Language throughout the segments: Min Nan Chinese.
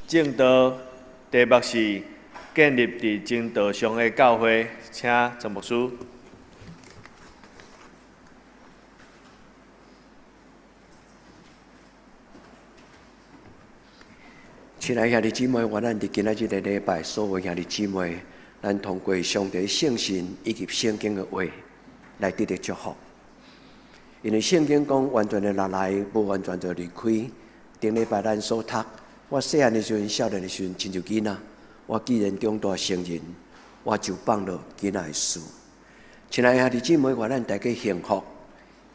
證道，題目是建立佇真道上的教會，請陳牧師。親愛兄弟姊妹，願咱佇今仔日個禮拜，所有兄弟姊妹，咱通過上帝聖神以及聖經的話來得著祝福。因為聖經講完全的入來，無完全就離開。頂禮拜咱所讀，我細漢的時陣，少年的時陣，親像囡仔，我既然長大成人，我就放落囡仔的事。親愛兄弟姊妹，願咱大家幸福，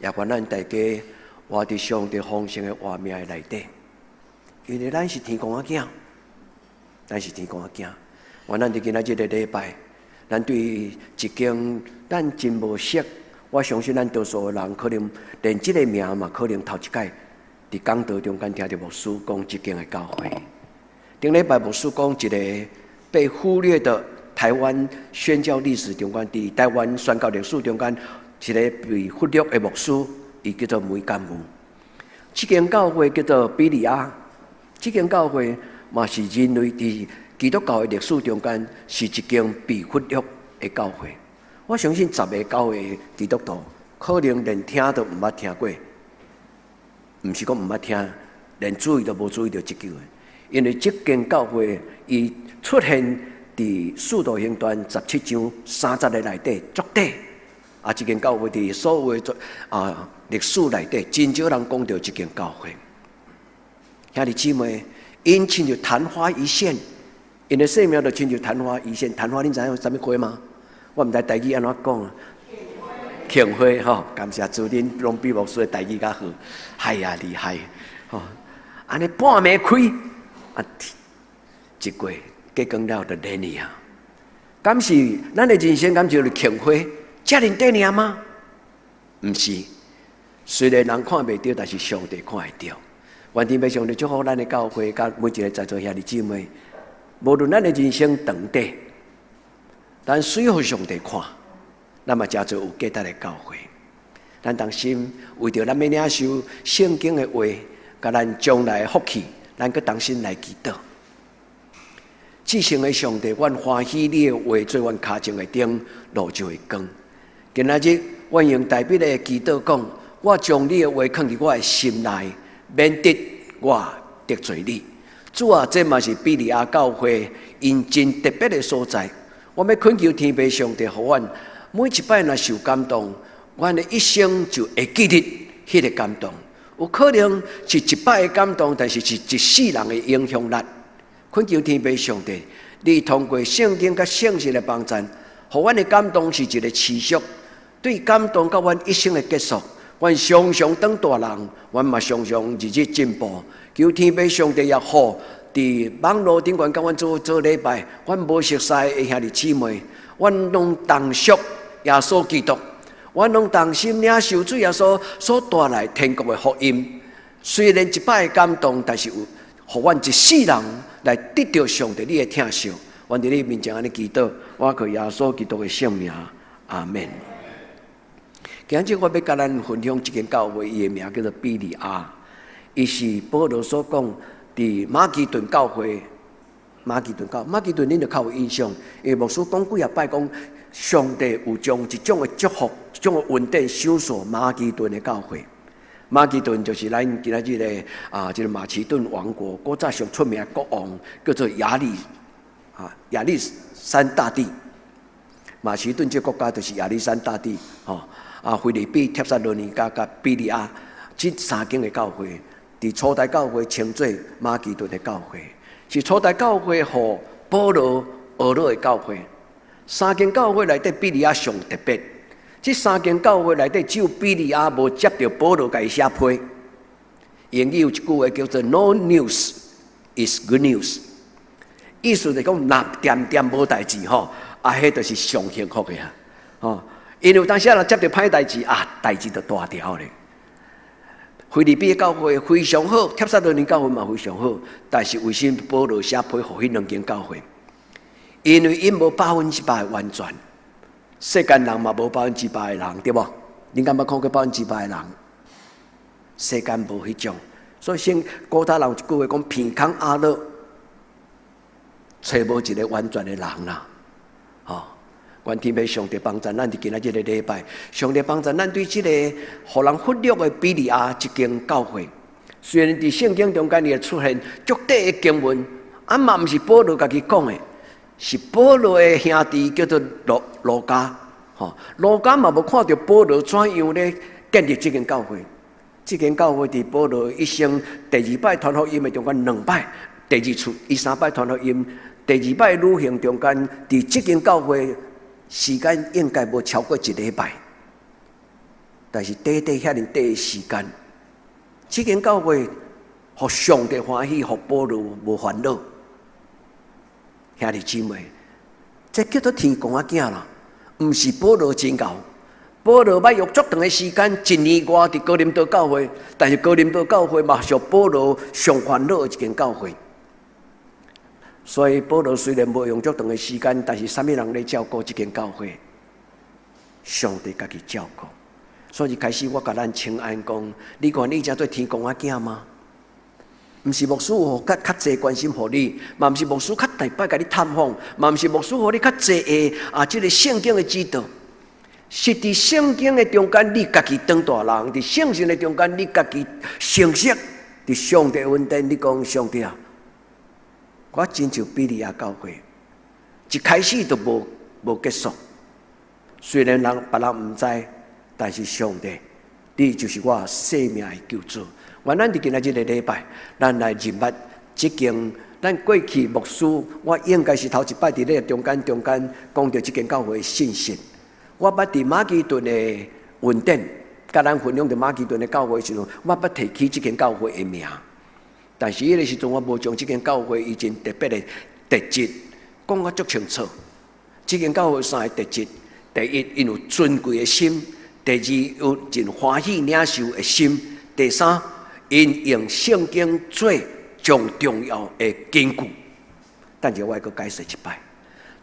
也願咱大家活佇上帝豐盛的活命的內底。因為咱是天公仔囝，咱是天公仔囝。願咱佇今仔這個禮拜，咱對一間咱真無熟，我相信咱多數的人可能連這個名嘛，可能頭一擺佇講道中間聽著牧師講這間的教會。頂禮拜牧師講一個被忽略的台灣宣教歷史中間，佇台灣宣教歷史中間一個被忽略的牧師，伊叫做梅干武。這間教會叫做比利亞。這間教會嘛是人類佇基督教的歷史中間是一間被忽略的教會。我相信十个九個基督徒可能連聽都毋捌聽過，毋是講毋捌聽，連注意都無注意著這句話。因為這間教會伊出現佇使徒行傳17章30個內底足短，啊，這間教會佇所有的啊歷史內底真少人講著這間教會。兄弟姊妹，𪜶親像曇花一現，𪜶的生命就親像曇花一現。曇花，恁知影啥物花嗎？我毋知台語按怎講啊？杏花吼，感謝主，恁攏比牧師的台語較好。哎呀，厲害！吼，按呢半暝開，啊，一過過光了就免去啊。敢是咱的人生敢就是杏花，遮爾短爾嗎？毋是，雖然人看袂著，但是上帝看會著。願天父上帝祝福咱的教會，佮每一個在座兄弟姊妹，無論咱的人生長短，咱媠予上帝看，咱嘛誠做有價值的教會。咱同心為著咱欲領受聖經的話，佮咱將來的福氣，咱閣同心來祈禱。至聖的上帝，阮歡喜你的話做阮跤前的燈，路上的光。今仔日，阮用大衛的祈禱講：我將你的話囥佇我的心內，免得我得罪你。主啊，這嘛是比利亞教會𪜶真特別的所在。我欲懇求天父上帝，予阮每一擺若受感動，阮的一生就會記得彼個感動。有可能是一擺的感動，但是是一世人的影響力。懇求天父上帝，你通過聖經佮聖神的幫贊，予阮的感動是一個持續，對感動到阮一生的結束。阮常常當大人，阮嘛常常日日進步。求天父上帝也予佇網路頂懸佮阮做做禮拜，阮無熟似的兄弟姊妹，阮攏同屬耶穌基督，阮攏同心領受主耶穌所帶來天國的福音。雖然一擺的感動，但是有予阮一世人來得著上帝你的疼惜。阮佇你面前按呢祈禱，我靠耶穌基督的聖名，阿們。今日我欲佮咱分享這間教會，伊的名叫做比利亞，伊是保羅所講佇馬其頓教會。馬其頓教，馬其頓恁就較有印象，因為牧師講幾仔擺講，上帝有將一種的祝福、一種的恩典賞賜馬其頓的教會。馬其頓就是咱今仔日的啊，這個馬其頓王國古早上出名的國王叫做亞歷啊亞歷山大帝。馬其頓這個國家就是亞歷山大帝吼啊，腓立比、帖撒羅尼迦佮比利亞這三間的教會，佇初代教會稱做馬其頓的教會，是初代教會予保羅學落的教會。三間教會內底比利亞上特別，這三間教會內底只有比利亞無接著保羅共伊寫批。英語有一句話叫做 “No news is good news”，意思就是講若恬恬無代誌吼，啊，彼就是上幸福的啊，吼。因為有當時啊，若接著歹代誌啊，代誌就大條咧。腓立比教會非常好，帖撒羅尼教會嘛非常好，但是為啥物保羅寫批予彼兩間教會？因為𪜶無100%的完全，世間人嘛無百分之百的人，對無？恁敢捌看過百分之百的人？世間無彼種，所以先古早人有一句話講：鼻空阿樂。揣無一个完全的人啦，吼！願天父上帝幫助咱佇今仔這个禮拜，上帝幫助咱對這个予人忽略的庇哩亞這間教會，雖然佇聖經中間伊會出現足短的經文，啊嘛毋是保羅家己講的，是保羅的兄弟叫做路加，吼，路加嘛無看著保羅怎樣咧建立這間教會。這間教會佇保羅一生第二擺傳福音的中間兩擺，第二次伊三擺傳福音。第二擺旅行中間，佇這間教會時間應該無超過一禮拜，但是短短遐爾短的時間，這間教會予上帝歡喜，予保羅無煩惱。兄弟姊妹，這叫做天公仔囝啦，毋是保羅真𠢕。保羅捌用足長的時間，一年外佇哥林多教會，但是哥林多教會嘛是保羅上煩惱的一間教會。所以保羅雖然無用足長的時間，但是啥物人咧照顧這間教會？上帝家己照顧。所以開始我共咱請安講，你願意成做天公仔囝嗎？毋是牧師有較濟關心予你，嘛毋是牧師較大擺共你探訪，嘛毋是牧師予你較濟的啊，這个聖經的指導，是佇聖經的中間，你家己長大人；佇聖神的中間，你家己成熟。佇上帝恩典，你講上帝啊！我親像庇哩亞教會，一開始就無結束。雖然人別人毋知，但是上帝，你就是我生命的救主。願咱佇今仔這个禮拜，咱來認捌這間咱過去牧師，我應該是頭一擺佇咧中間講著這間教會的信息。我捌佇馬其頓的恩典，共咱分享著馬其頓的教會時陣，我捌提起這間教會的名。但是彼个時陣，我無將這間教會伊真特別的特質講甲足清楚。這間教會三个特質：第一，𪜶有尊貴的心；第二，有真歡喜領受的心；第三，𪜶用聖經做上重要的根據。等下我會閣解釋一擺。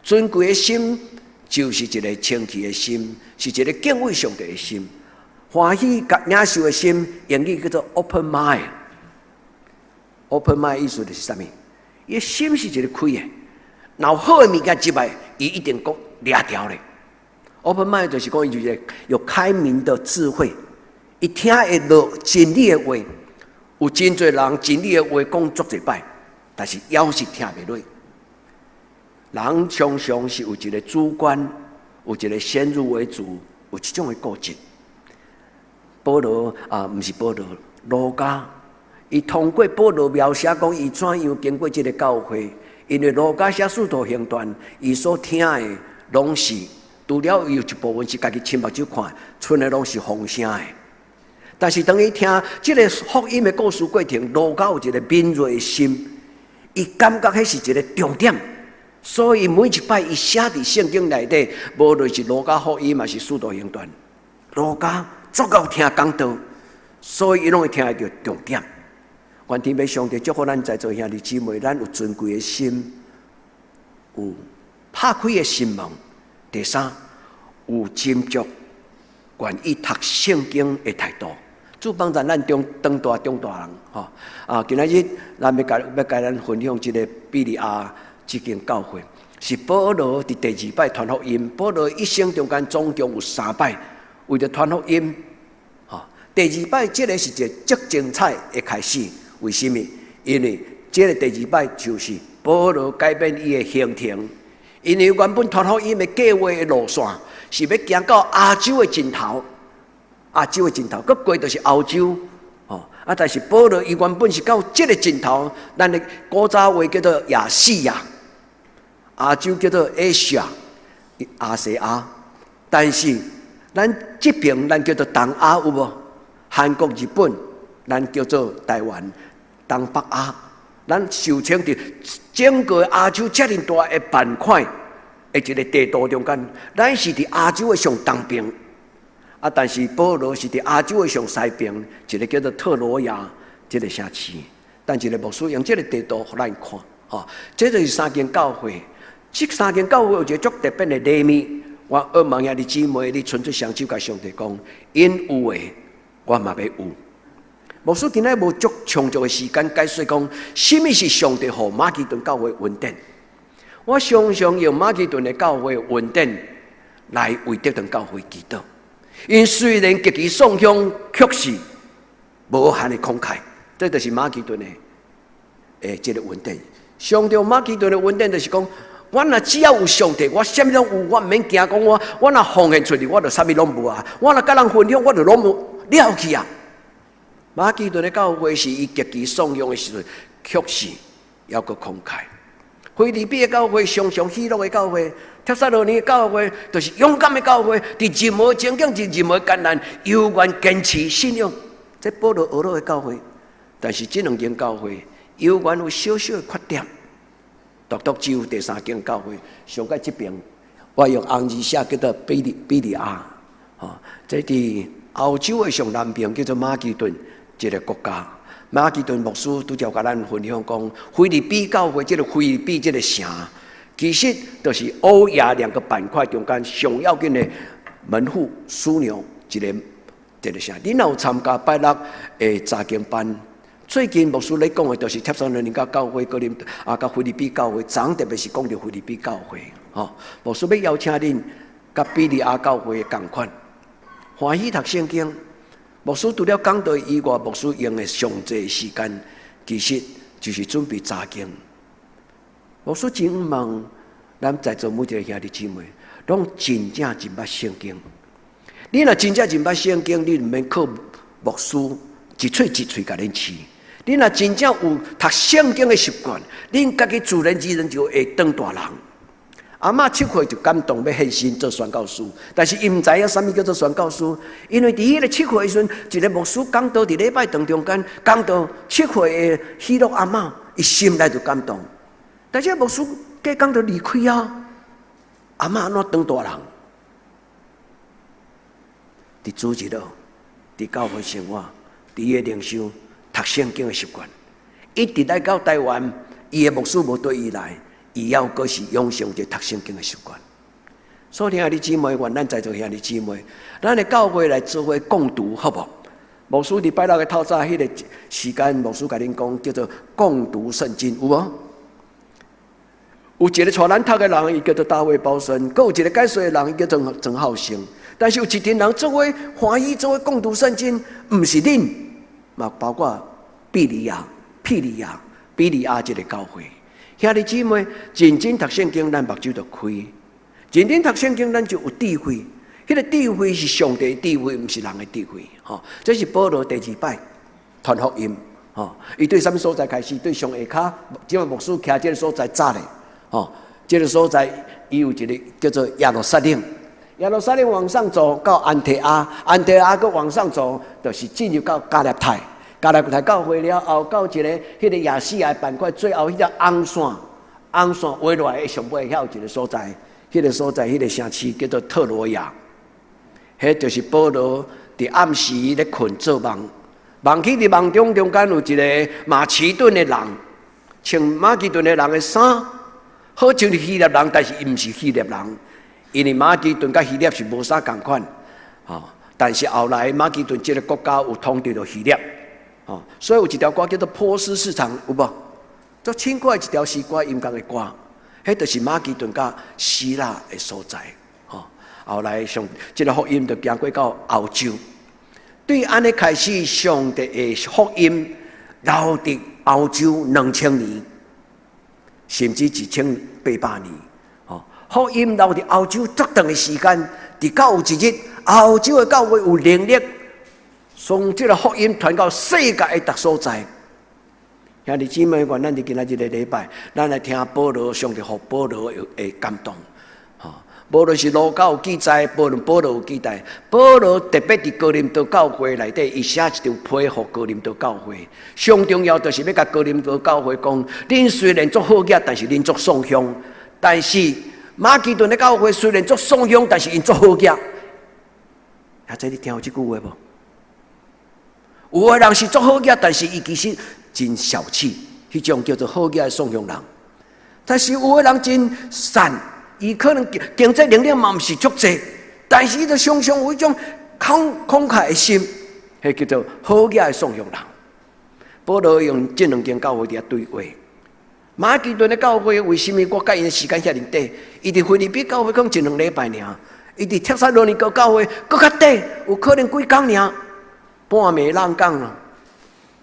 尊貴的心就是一个清氣的心，是一个敬畏上帝的心。歡喜佮領受的心，英語叫做 open mind。Open mind 意思就是啥物？伊的心是一个開的，若有好的物件入來，伊一定閣掠著咧。Open mind 就是講伊就是有開明的智慧，伊聽會落真理的話。有真濟人真理的話講足濟擺，但是猶是聽袂落。人常常是有一个主觀，有一个先入為主，有這種的固執。保羅啊，毋是保羅，路加。伊通過保羅描寫講，伊怎樣經過這个教會，因為路加寫使徒行傳，伊所聽的攏是除了伊有一部分是家己親目睭看，賰的攏是風聲的。但是當伊聽這个福音的故事過程，路加有一个敏銳的心，伊感覺彼是一个重點，所以每一擺伊寫佇聖經內底，無論是路加福音，嘛是使徒行傳，路加足𠢕聽講道，所以伊攏會聽會著重點。願天父上帝祝福咱在座兄弟姊妹，咱有尊貴的心，有拍開的心門。第三，有斟酌願意讀聖經的態度。主幫助咱中長大長大人，吼啊！今仔日咱欲共咱分享這个庇哩亞這間教會，是保羅佇第二擺傳福音。保羅一生中間總共有三擺為著傳福音，吼。第二擺這个是一个足精彩的開始。為什麼？因為這个第二擺就是保羅改變伊的行程，因為原本傳福音的計劃的路線是欲行到亞洲的盡頭，亞洲的盡頭，閣過就是歐洲，吼啊！但是保羅伊原本是到這个盡頭，咱的古早話叫做亞細亞，亞洲叫做 Asia，亞細亞。但是咱這爿咱叫做東亞有無？韓國、日本，咱叫做台灣。東北亞，咱受稱佇整個亞洲遮爾大的板塊的一个地圖中間，咱是佇亞洲的上東邊。啊，但是保羅是佇亞洲的上西邊，一个叫做特羅亞這个城市。等一下牧師用這个地圖予咱看，吼，這就是三間教會。這三間教會有一个足特別的禮物。我渴望兄弟姊妹，你伸出雙手共上帝講，𪜶有的，我嘛欲有。牧師今仔無足充足的時間解說講，啥物是上帝予馬其頓教會恩典。我常常用馬其頓的教會恩典來為德堂教會祈禱。𪜶雖然極其喪鄉，卻是無限的慷慨。這就是馬其頓的這个恩典。上著馬其頓的恩典就是講，我若只要有上帝，我啥物攏有，我毋免驚講我若奉獻出去，我就啥物攏無啊！我若佮人分享，我就攏無了去啊！馬其頓的教會是伊極其喪鄉的時陣，卻是猶閣慷慨。腓立比的教會常常喜樂的教會，帖撒羅尼的教會就是勇敢的教會，佇任何情境、佇任何艱難，猶原堅持信仰。這保羅學落的教會，但是這兩間教會猶原有小小的缺點。獨獨只有第三間教會，上蓋這邊，我用紅字寫叫做庇哩庇哩亞，吼，這佇歐洲的上南邊叫做馬其頓一个國家。馬其頓牧師拄才共咱分享講，腓立比教會這个腓立比這个城，其實就是歐亞兩個板塊中間上要緊的門戶樞紐一个一个城。恁若有參加拜六的查經班？最近牧師咧講的，就是帖撒羅尼迦教會、哥林啊，佮腓立比教會，昨特別是講著腓立比教會，吼。牧師欲邀請恁佮庇哩亞教會仝款，歡喜讀聖經。牧師除了講道以外，牧師用的上濟時間，其實就是準備查經。牧師真望咱在座每一个兄弟姊妹，攏真正真捌聖經。你若真正真捌聖經，你毋免靠牧師一喙一喙共恁試。你若真正有讀聖經的習慣，恁家己自然而然就會當大人。阿嬤7歲就感動欲獻身做宣教師，但是伊毋知影啥物叫做宣教師，因為佇彼个七歲的時陣，一个牧師講道佇禮拜堂中間講道七歲的喜樂阿嬤，伊心內就感動。但是牧師過講就離開啊，阿嬤按怎當大人？佇主日學，佇教會生活，佇伊的靈修、讀聖經的習慣，一直來到台灣，伊的牧師無綴伊來，伊猶閣是養成一个讀聖經的習慣。所以兄弟姊妹，願咱在座兄弟姊妹，咱的教會來做伙共讀，好無？牧師佇拜六的透早彼个時間，牧師共恁講叫做共讀聖經，有無？有一个帶咱讀的人，伊叫做大衛鮑森；閣有一个解說的人，伊叫做曾浩生。但是有一群人做伙歡喜，做伙共讀聖經，毋是恁，嘛包括庇哩亞、庇哩亞、庇哩亞這个教會。兄弟姊妹，認真讀聖經，咱目睭就開；認真讀聖經，咱就有智慧。彼个智慧是上帝的智慧，毋是人的智慧。吼，這是保羅第二擺傳福音。吼，伊對啥物所在開始？對上下跤，這個牧師徛這个所在早咧。吼，這个所在伊有一个叫做耶路撒冷。耶路撒冷往上走到安提阿，安提阿閣往上走，就是進入到加勒泰。加勒泰教會了後，到一个彼个亞細亞板塊，最後彼條紅線，紅線畫落來上尾遐有一个所在，彼个所在，彼个城市叫做特羅亞。彼就是保羅佇暗時咧睏做夢，夢去佇夢中中間有一个馬其頓的人，穿馬其頓的人的衫，好像是希臘人，但是伊毋是希臘人，因為馬其頓佮希臘是無啥仝款，吼。但是後來馬其頓這个國家有統治著希臘，吼，所以有一條歌叫做《波斯市場》，有無？足凊彩一條詩歌，音樂的歌，彼就是馬其頓佮希臘的所在，吼。後來上這个福音就行過到歐洲，對按呢開始，上帝的福音留佇歐洲2000年，甚至1800年，吼，福音留佇歐洲足長的時間，直到有一日，歐洲的教會有能力，將這个福音傳到世界的逐所在。兄弟姊妹，願咱佇今仔日个禮拜，咱來聽保羅上帝予保羅的感動。吼，無論是路加有記載，無論保羅有記載，保羅特別佇哥林多教會內底，伊寫一張批予哥林多教會。上重要就是欲共哥林多教會講：恁雖然足好額，但是恁足喪鄉；但是馬其頓的教會雖然足喪鄉，但是𪜶足好額。啊，這你聽有這句話無？有的人是足好額，但是伊其實真小氣，彼種叫做好額的喪鄉人。但是有的人真善，伊可能經濟能力嘛毋是足濟，但是伊就常常有彼種慷慨的心，彼叫做好額的喪鄉人。保羅用這兩間教會佇遐對話，馬其頓的教會為啥物我佮𪜶的時間遐爾短？伊佇腓立比教會講一兩禮拜爾，伊佇帖撒羅尼迦教會閣較短，有可能幾工爾，半暝人講啦。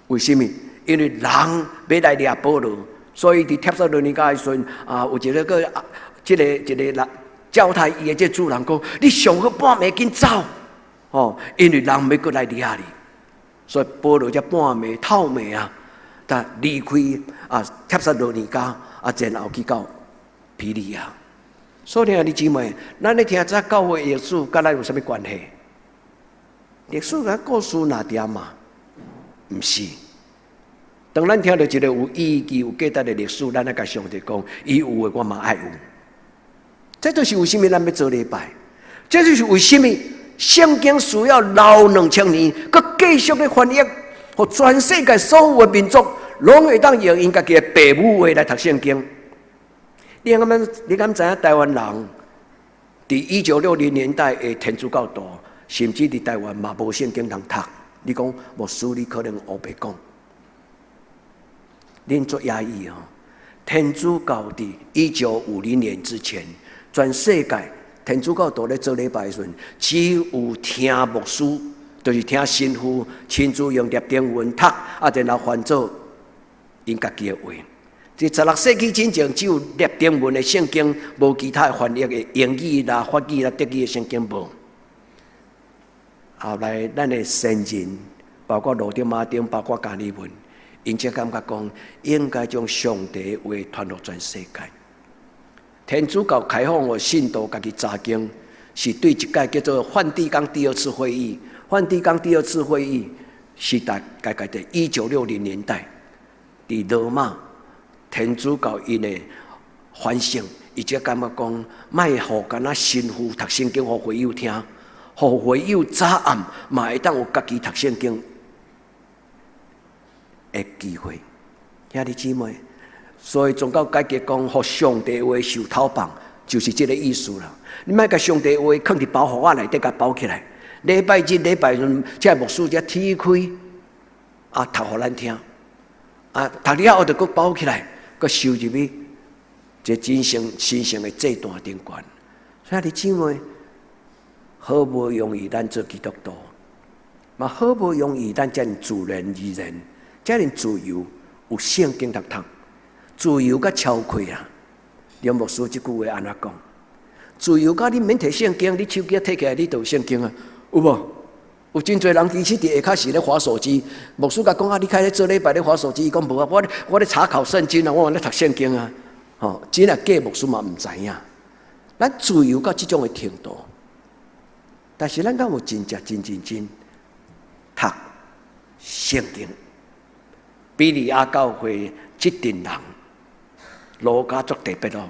為啥物？因為人欲來掠保羅，所以佇帖撒羅尼迦的時陣啊，有一個個這个一個人教太伊的這主人講：你上好半暝緊走，哦，因為人欲閣來掠你。所以保羅才半暝透暝啊，才離開啊帖撒羅尼迦啊，然後去到庇哩亞。所以兄弟姊妹，咱咧聽這教會歷史，佮咱有啥物關係？歷史佮故事那點嘛？毋是。當咱聽著一個有意義、有價值的歷史，咱愛共上帝講，伊有的我嘛愛有。這就是為啥物咱欲做禮拜，這就是為啥物聖經需要老2000年，閣繼續咧翻譯，予全世界所有的民族攏會當用𪜶家己的爸母話來讀聖經。你敢你敢知影臺灣人佇1960年代的天主教徒，甚至佇臺灣嘛無聖經通讀。你講牧師，你可能烏白講。恁足訝異哦！天主教佇1950年之前，全世界天主教徒咧做禮拜的時陣，只有聽牧師，就是聽神父親自用拉丁文讀，啊，然後翻做𪜶家己的話。佇16世紀之前，只有拉丁文的聖經，無其他的翻譯的英語啦、法語啦、德語的聖經無。後來，咱的先人，包括羅德馬丁，包括加爾文，𪜶才感覺講，應該將上帝話傳予全世界。天主教開放予信徒家己查經，是對一屆叫做梵蒂岡第二次會議。梵蒂岡第二次會議是大概佇1960年代，佇羅馬天主教𪜶的反省，伊才感覺講，莫予干焦神父讀聖經予會友聽，予會友早暗嘛會當有家己讀聖經的機會。兄弟姊妹，所以宗教改革講，予上帝話受討放，就是這个意思啦。你莫共上帝話囥佇包袱仔內底，共包起來。禮拜日、禮拜日，這牧師才踢開，啊，讀予咱聽，啊，讀了後就閣包起來，閣收入去，這真聖神聖的祭壇頂懸。兄弟姊妹，好無容易，咱做基督徒，嘛好無容易，咱遮爾自然而然，遮爾自由，有聖經通讀，自由佮超過啊！梁牧師這句話按怎講？自由佮你免提聖經，你手機提起來，你就有聖經啊，有無？有真濟人其實佇下跤時咧滑手機，牧師共講啊，你開咧做禮拜咧滑手機，伊講無啊，我咧查考聖經啊，我咧讀聖經啊，吼，真啊假牧師嘛毋知影。咱自由到這種的程度，但是咱敢有真正真認真讀聖經？庇哩亞教會這陣人，路加足特別哦，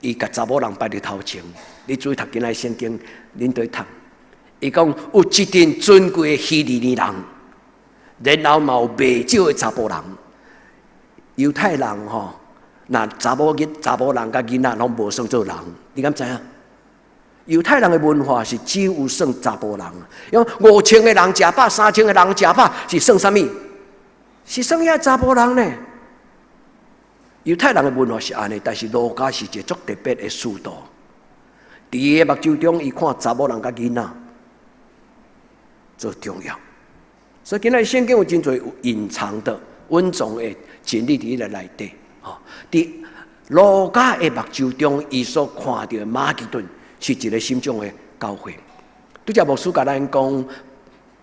伊共查某人擺佇頭前，你注意讀今仔聖經，恁對讀。伊講有一陣尊貴的希利尼人，然後嘛有袂少的查埔人。猶太人吼，若查某囡、查某人佮囡仔攏無算做人，你敢知影？猶太人的文化是只有算查埔人，因為5000個人食飽，3000個人食飽是算啥物？是算遐查埔人呢？猶太人的文化是按呢，但是路加是一個足特別的使徒。佇伊的目睭中，伊看查某人佮囡仔做重要。所以今仔聖經有真濟隱藏的、隱藏的真理佇彼个內底。吼，佇路加的目睭中，伊所看著的馬其頓是一个什種的教會。拄才牧師共咱講，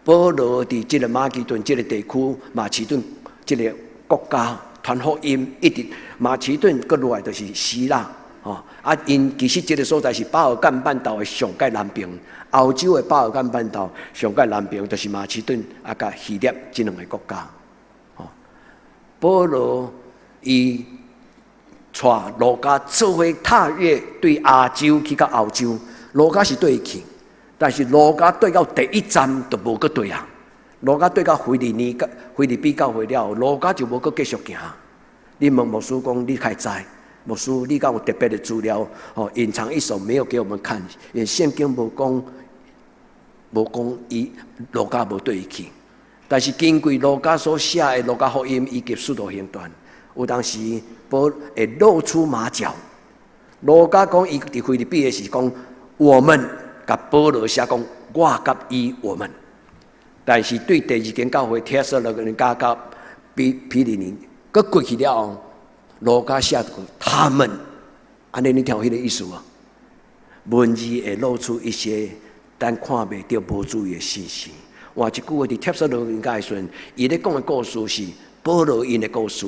保羅佇這个馬其頓這个地區，馬其頓這个國家傳福音，一直馬其頓閣落來就是希臘，吼啊！𪜶其實這个所在是巴爾幹半島的上蓋南邊，歐洲的巴爾幹半島上蓋南邊就是馬其頓啊，佮希臘這兩个國家。吼，保羅伊帶路加做伙踏越對亞洲去到歐洲，路加是綴伊去，但是路加綴到第一站就無閣綴啊。路加綴到腓利尼、腓立比教會了後，路加就無閣繼續行。你問牧師講，你會知？牧師，你敢有特別的資料？吼，隱藏一手沒有給我們看，因為聖經無講，無講伊路加無綴伊去。但是根據路加所寫的《路加福音》以及《使徒行傳》，有當時保會露出馬腳。路加講伊佇腓立比的是講我們，共保羅寫講我佮伊我們。但是對第二間教會帖撒羅尼迦佮腓腓利門，閣過去了後，路加寫他們，按呢你聽有彼个意思無？文字會露出一些咱看袂著、無注意的信息。換一句話，佇帖撒羅尼迦的時陣，伊咧講的故事是保羅𪜶的故事，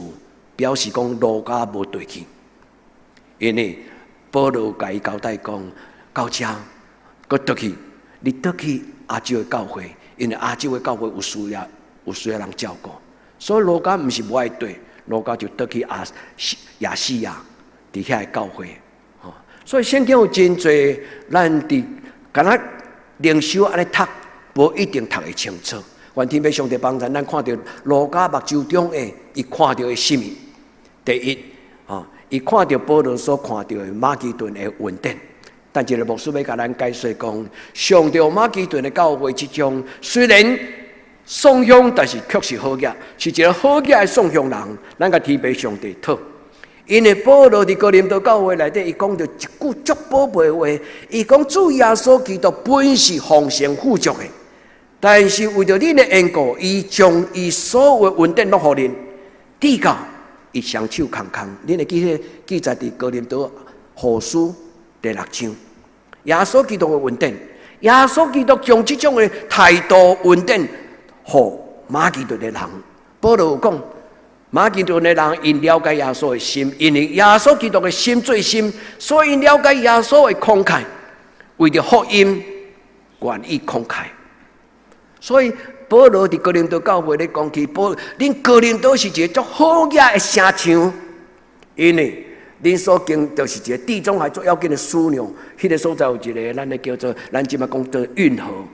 表示講路加無對去，因為保羅共伊交代講，到遮閣倒去，你倒去亞洲的教會，因為亞洲的教會有需要，有需要人照顧，所以路加毋是無愛對，路加就倒去亞亞細亞佇遐的教會。吼，所以聖經有真濟，咱佇敢若靈修按呢讀，無一定讀會清楚。願天父上帝幫助咱看著路加目睭中的，伊看著的什物？第一，吼，伊看著保羅所看著的馬其頓的恩典。但一个牧師欲共咱解說講，上帝馬其頓的教會這種雖然喪鄉，但是卻是好額，是一个好額的喪鄉人。咱共天父上帝討，因為保羅佇哥林多教會內底，伊講著一句足寶貝的話，伊講主耶穌基督本是豐盛富足的，但是為著恁的緣故，伊將伊所有的恩典攏予恁，直到伊雙手空空。恁會記得記載佇哥林多後書第六章，耶穌基督的恩典，耶穌基督將這種的態度恩典予馬其頓的人。保羅有講，馬其頓的人𪜶了解耶穌的心，因為耶穌基督的心最深，所以𪜶了解耶穌的慷慨，為著福音願意慷慨。所以保羅佇哥林多教會咧講起，保恁哥林多是一個足好額的城市，因為恁所經就是一個地中海最要緊的樞紐，彼個所在有一个咱咧叫做咱這擺講做運河，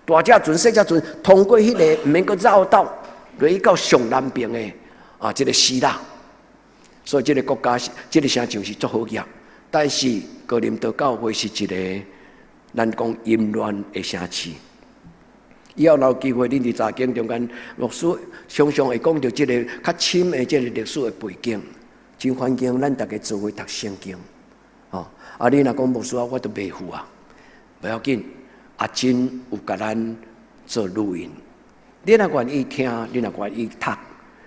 大隻船、細隻船通過彼个，毋免閣繞道，落去到上南邊的啊，這个希臘。所以這个國家是這个城市是足好額，但是哥林多教會是一個咱講淫亂的城市。以後若有機會，恁佇查經中間，牧師常常會講著這个較深的這个歷史的背景。真歡迎咱逐家做伙讀聖經，吼！啊，你若講牧師啊，我都袂赴啊，無要緊，阿珍有共咱做錄音。你若願意聽，你若願意讀，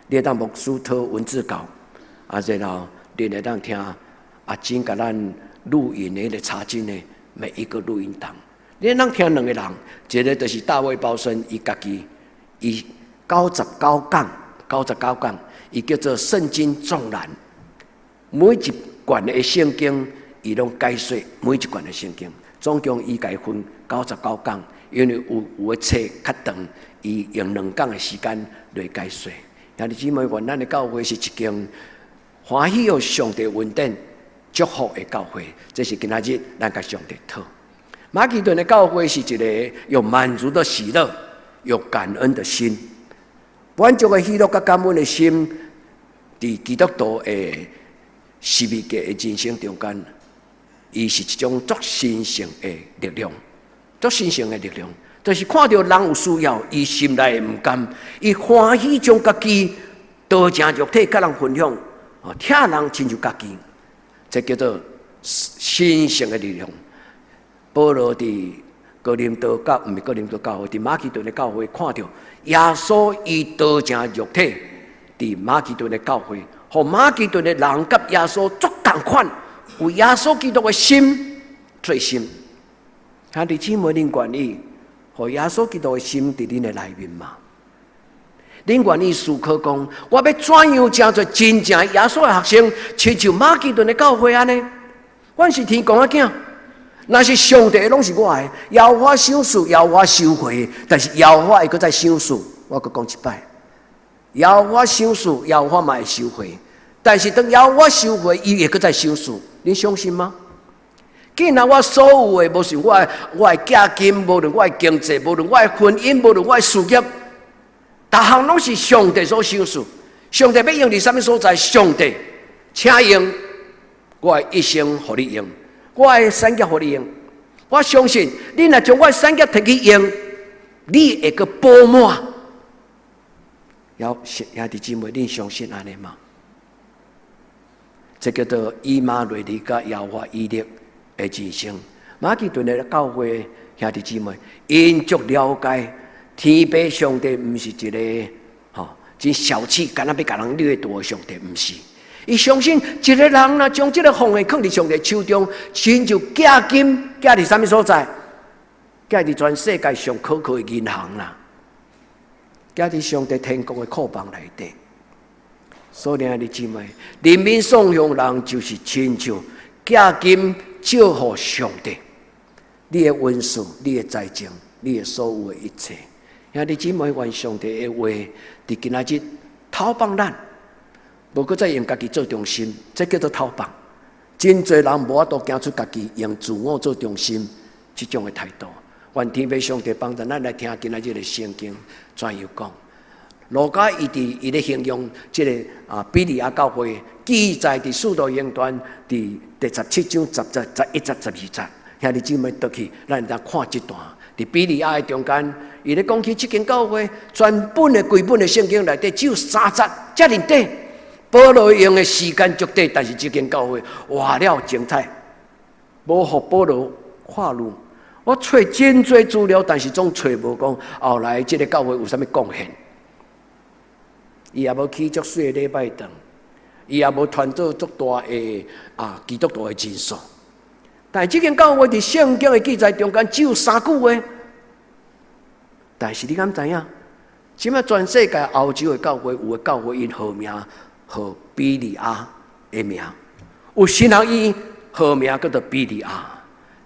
你會當牧師討文字稿，啊，然後你會當聽阿珍共咱錄音的彼个查經的每一個錄音檔。你通聽兩個人，一个就是大衛鮑森，伊家己，伊99講，99講，伊叫做聖經縱覽，每一卷的聖經，伊攏解說每一卷的聖經，總共伊共伊分99講，因為有有的冊較長，伊用2工的時間來解說。兄弟姊妹，願咱的教會是一間歡喜予上帝恩典祝福的教會，這是今仔日咱共上帝討。馬其頓的教會是一个有滿足的喜樂、有感恩的心，滿足的喜樂佮感恩的心，佇基督徒的十字架的人生中間，伊是一種足神聖的力量，足神聖的力量，就是看著人有需要，伊心內毋甘，伊歡喜將家己道成肉體，佮人分享，哦，疼人親像家己，這叫做神聖的力量。保羅佇哥林多教，毋是哥林多教會，佇馬其頓的教會看著耶穌伊道成肉體，佇馬其頓的教會，予馬其頓的人佮耶穌足仝款，有耶穌基督的心最深。兄弟姊妹，恁願意予耶穌基督的心佇恁的內面嗎？恁願意思考講，我欲怎樣成做真正耶穌的學生，親像馬其頓的教會按呢？阮是天公仔囝。若是上帝的攏是我的，耶和華賞賜，耶和華收回，但是耶和華會閣再賞賜，我閣講一擺，耶和華賞賜，耶和華嘛會收回，但是當耶和華收回，伊會閣再賞賜，你相信嗎？既然我所有的，無論我的我的寄金，無論我的經濟，無論我的婚姻，無論我的事業，逐項攏是上帝所賞賜。上帝欲用佇啥物所在？上帝，請用我的一生予你用。我的產業予你用，我相信你若將我的產業提去用，你會閣補滿。兄弟姊妹，你相信按呢嗎？這叫做以馬內利佮耶和華以勒的人生。馬其頓的教會兄弟姊妹，𪜶足了解天父上帝毋是一个吼真小氣，敢若欲共人掠奪的上帝，毋是。伊相信一个人若將這个奉獻囥佇上帝手中，親像寄金寄佇啥物所在？寄佇全世界上可靠的銀行啦，寄佇上帝天國的庫房內底。所以兄弟姊妹，憐憫喪鄉人就是親像寄金借予上帝，你的恩賜、你的才情、你的所有的一切。兄弟姊妹，願上帝的話佇今仔日透放咱，無閣再用家己做中心，這叫做透放。真濟人無法度行出家己用自我做中心這種的態度。願天父上帝幫助咱來聽今仔日的聖經怎樣講。路加伊佇伊咧形容這个庇哩亞教會，記載佇使徒行傳佇第17章10節、11節、12節。兄弟姊妹倒去，咱來看這段。佇庇哩亞的中間，伊咧講起這間教會，全本的規本的聖經內底只有三節，遮爾短。保羅用的時間足短，但是這間教會活了精彩，無予保羅看路。我揣真濟資料，但是總揣無講後來這个教會有啥物貢獻。伊也無起足媠的禮拜堂，伊也無團做足大的基督徒的人數。但是這間教會佇聖經的記載中間只有三句話。但是你敢知影？這擺全世界歐洲的教會有的教會𪜶號名號庇哩亞的名，有神學院號名叫做庇哩亞。